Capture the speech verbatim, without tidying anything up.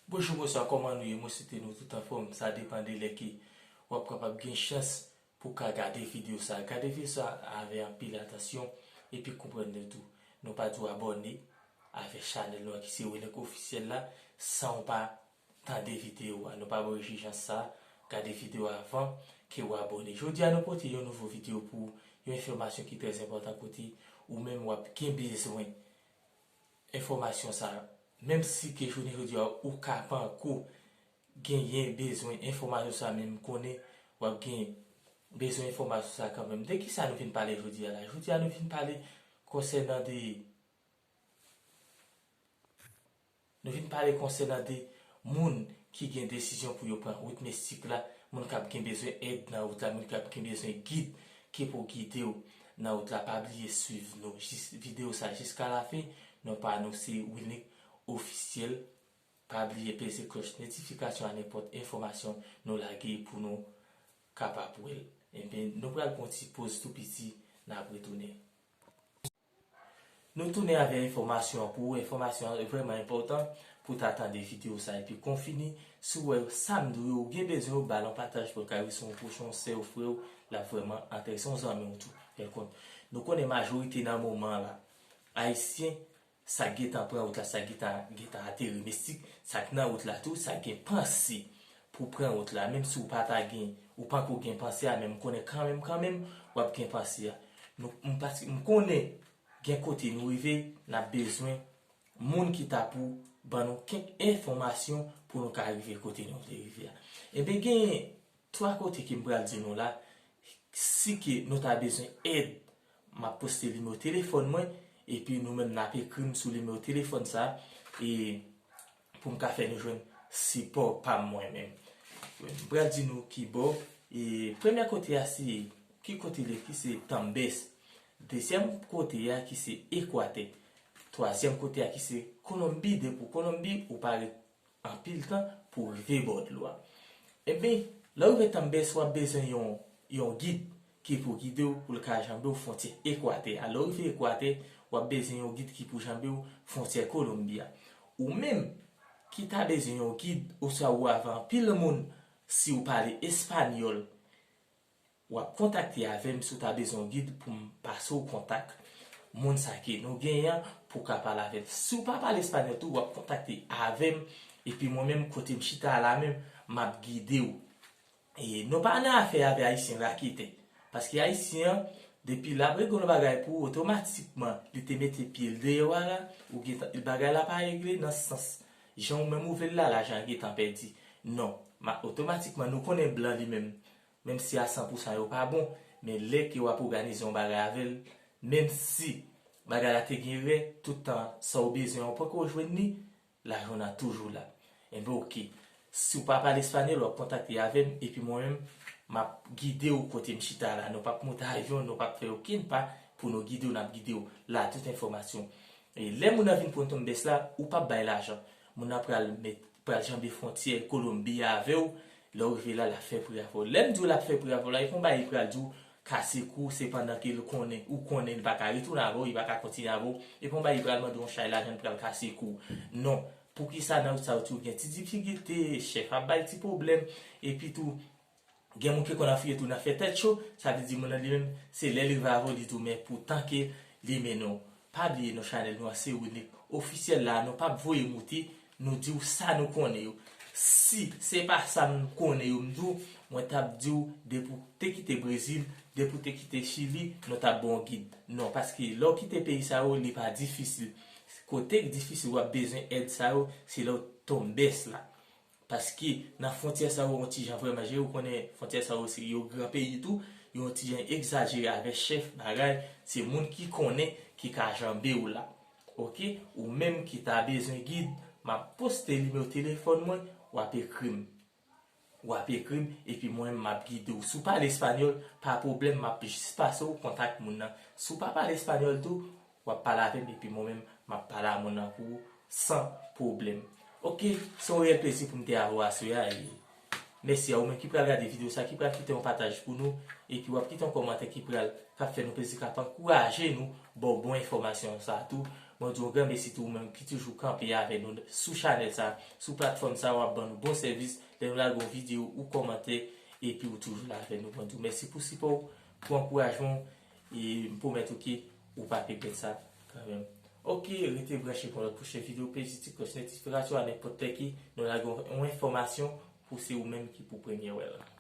Bonjou, bonswa, kòman nou ye? Mwen swete nou tout anfòm. Sa depann de lè ke w ap kapab gen chans pou w ka gade videyo sa. Gade videyo sa avè anpil atansyon epi konprann li tou. Nou pa di w abòne avè chanèl nou an ki se Wilnick Officiel la san w pa tande videyo a. Nou pa ba w egzijans sa, gade videyo a avan ke w abòne. Jodi a nou pote yon nouvo videyo pou w, yon enfòmasyon ki trè enpòtan kote ou menm w ap gen bezwen enfòmasyon sa. Menm si ke jounen jodi a ou ka panko genyen bezwen enfòmasyon sa, men m konnen w ap gen bezwen enfòmasyon sa kanmenm. De kisa nou vin pale jodi a la? Jodi a nou vin pale konsènan de Nou vin pale konsènan de moun ki gen desizyon pou yo pran wout mistik la, moun k ap gen bezwen èd nan wout la, moun k ap gen bezwen gid ki pou gide w nan wout la. Pa bliye swiv nou jis videyo sa jiska lafen. Non pa nou se Wilnick Officiel. Pa bliye peze klòch notifikasyon a nenpòt enfòmasyon nou lage pou nou kapab wè l. Ebyen, nou pral pran yon ti poz tou piti, n ap retounen. Nou tounen avè enfòmasyon an pou ou. Enfòmasyon an vrèman enpòtan pou w ta tande videyo sa epi konfini. Si w wè sa m di w yo, ou gen bezwen, ou ba l yon pataj pou l ka rive sou yon pwochen, yon sè, yon frè w, l ap vrèman enterese, yon zanmi w tou. Fè l kont. Nou konnen majorite nan moman la, Ayisyen, sa k gentan pran wout la, sa k gentan, gentan ateri mistik, sa k nan wout la tou, sa k gen panse pou pran wout la. Menm si w pa ta gen, ou panko gen panse a, men m konnen kanmenm, kanmenm, w ap gen panse a. Nou, m pa, m konnen gen kote nou rive, n ap bezwen moun ki ta pou ban nou kèk enfòmasyon pou nou ka rive kote nou vle rive a. Ebyen, gen twa kote ke m pral di nou la, si ke nou ta bezwen èd, m ap poste nimewo telefòn mwen, epi nou menm n ap ekri m sou nimewo telefòn sa, e pou m ka fè nou jwenn sipò pa m mwen menm. M pral di nou ki bò, e premyè kote a se, ki kote li, ki se Tambès. Dezyèm kote a ki se Ekwatè. Twazyèm kote a ki se Kolonbi, depi w Kolonbi, ou pa ret anpil tan pou w rive bò dlo a. Ebyen, lè w rive Tambès, w ap bezwen yon, yon gid ki pou gide w pou l ka janbe w fwontyè Ekwatè a. Lè w rive Ekwatè, w ap bezwen yon gid ki pou janbe w fwontyè Kolonbi a. Ou menm ki ta bezwen yon gid, oswa ou avè anpil moun, si w pale espanyòl, w ap kontakte avè m si w ta bezwen yon gid pou m pase w kontak moun sa ke nou genyen an pou w ka pale avè l. Si w pa pale espanyòl tou, w ap kontakte avè m, epi mwen menm kote m chita a la menm, m ap gide w. E nou pa nan afè avè Ayisyen raketè. Paske Ayisyen an, depi l ap regle yon bagay pou ou, otomatikman, li te mete pye l deyò a la, ou gentan, bagay la pa regle nan sans jan ou menm ou vle l la, lajan an gentan pèdi. Non, ma, otomatikman, nou konnen blan li menm, menm si a san pou san yo pa bon, men lè ke w ap òganize yon bagay avè l, menm si bagay la te gen erè, tout tan sa w bezwen an ou poko jwenn li, lajan w nan toujou la. Enben, oke. Si w pa pale espanyòl, w ap kontakte avè m, epi mwen menm, m ap gide w kote m chita la. Nou p ap monte avyon, nou p ap fè okenn pa pou nou gide w, n ap gide w la, tout enfòmasyon. E lè moun nan vin pran Tambès la, ou p ap bay lajan. Moun nan pral met, pral janbe fwontyè Kolonbi a avè w. Lè w rive la, l ap fè pri avè w. Lè m di w l ap fè pri avè w la, e pa yon bagay li pral di w kase kou, se pandan ke l konnen, ou konnen li pa ka retounen avè w, li pa ka kontinye avè w, e pa yon bagay li pral mande w yon chay lajan, li pral kase kou. Non. Poukisa nan wout sa yo toujou gen ti difikilte, chèf ap bay ti pwoblèm, epi tou, gen moun ki konn ap fouye tou nan fè tèt cho, sa vle di moun nan li menm, se lè li rive avè w, li di w, men poutan ke li mennen w. Pa bliye non chanèl nou an se Wilnick Officiel la, nou p ap voye moute, nou di w sa nou konnen yo. Si se pa sa m konnen yo m di w, mwen t ap di w depi w te kite Brezil, depi w te kite Chili, nou t ap ba w gid. Non, paske lè w kite peyi sa yo, li pa difisil. Kote k difisil w ap bezwen èd sa yo, se lè w Tambès la. Paske nan fwontyè sa yo, yon ti jan vrèman jere, ou konnen fwontyè sa yo, se yo gran peyi tou, yo yon ti jan egzajere avèk chèf bagay, se moun ki konnen ki ka janbe w la. Oke, ou menm ki ta bezwen gid, m ap poste nimewo telefòn mwen, w ap ekri m. W ap ekri m, epi mwen menm m ap gide w. Si w pale espanyòl, pa pwoblèm, m ap jis pase w kontak moun nan. Si w pa pale espanyòl tou, w ap pale avè m, epi mwen menm, m ap pale a moun nan pou ou san pwoblèm. Oke, se yon reyèl plezi pou m te avè w aswè a, e mèsi a ou menm ki pral gade videyo sa, ki pral kite yon pataj pou nou, epi w ap kite yon kòmantè ki pral, k ap fè nou plezi, k ap ankouraje nou, ba w bon enfòmasyon sa tou, Mwen di w gran mèsi tou ou menm ki toujou kanpe avè nou sou chanèl sa, sou platfòm sa, w ap ban nou bon sèvis. Lè nou lage yon videyo, ou kòmante, epi ou toujou la avè nou. Mwen di w mèsi pou sipò w, pou ankourajman w, e m pwomèt ou ke ou p ap regrèt sa kanmenm. Ok, rete branche pou lòt pwochen videyo, peze ti klòch notifikasyon a nenpòt lè ke nou lage yon, yon enfòmasyon pou se ou menm ki pou premye wè l.